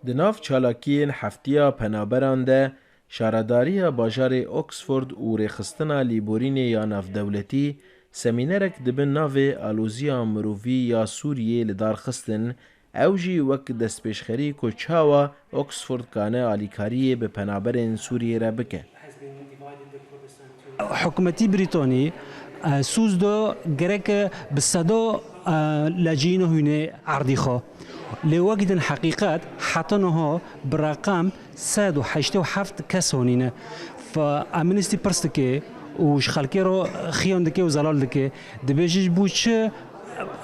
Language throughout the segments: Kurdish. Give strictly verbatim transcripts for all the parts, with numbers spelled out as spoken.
Di nav çalakiyên heftiya penaberan de, Şaredariya bajarê Oxford û Rêxistina Lêborînê ya Navdewletî semînerek di bin navê Aloziya Mirovî ya Sûriyê li dar xistin, ew jî wek destpêşxerî ku çawa Oxford kane alîkariyê bi penaberên Sûriyê re bike. Hikûmetî Brîtanî, e, sûz do gerek bi sedo, e, lacîno hûnê erdî xwe. Lê wekî din heqîqet heta niha bi reqem sed û heştê û heft kes honîne. Fa Amnesty pirs dike û ji xelkê re xiyan dike û zelal dike. Dibêje ji bo çi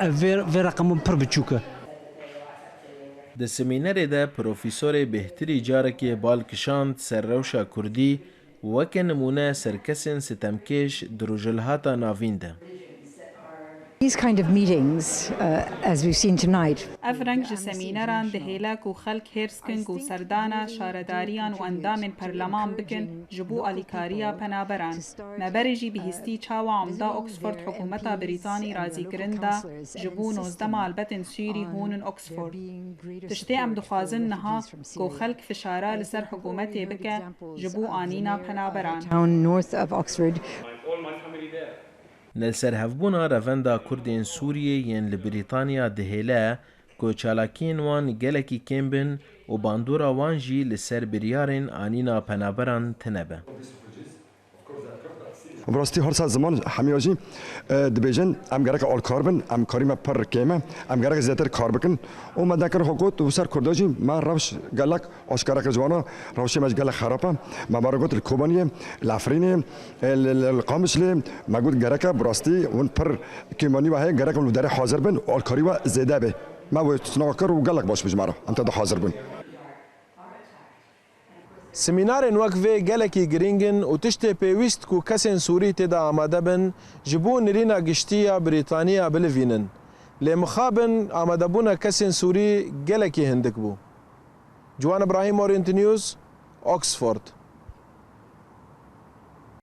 ev vê, vê reqeman pir biçûk e? Di semînerê de Profesorê Bêhtirî carekê bal kişand ser rewşa Kurdî, weke nimûne ser kesên sitemkêş di Rojhilhata Navîn de. These kind of meetings, uh, as we've seen tonight, Ev reng ji semîneran dihêle ku xelk hêrs kin ku serdana şaredariyan û endamên perleman bikin ji bo alîkariya penaberan. Me berê jî bihîstî çawa Omda Oxford hikûmeta Brîtanî razîkirin da ji bo nozdeh malbetên Sûrî hûnin Oxford. Tiştê em dixwazin niha ku xelk fişara li ser hikûmetê bike ji bo anîna penaberan. Town north of Oxford. Li ser hevbûna revenda Kurdên Sûriyê yên li Brîtanya dihêle ku çalakiyên wan gelekî kêm bin û bandora wan jî li ser biryarên anîna penaberan tine be. Bi rastî her sal ziman hemiya jî, e, dibêjin, em gerek alkar bin, em karî me pir kêm e, em gerek zêdetir kar bikin. Û me dekir xwe got, û ser Kurda jî me rewş gelek aşkere kir ji wana, rewşê me jî gelek xerab e. Me bare got li Kobaniyê, li Efrînê, e, li, li, li Qamişlê, me got gerek e, bi rastî hûn pir kêmanî we heye, gerek hûn li derê hazir bin û alkarî we zêde be. Me wê sinav kir û gelek baş bû ji me re, em te de hazir bûn. Semînarên wek vê gelekî girîng in û tiştê pêwîst ku kesên Sûrî tê de amade bin, ji bo nirîna giştî ya Brîtaniya bilivînin. Lê mixabin amadebûna kesên Sûrî gelekî hindik bû. Ciwan Ibrahîm, Orient News, Oxford.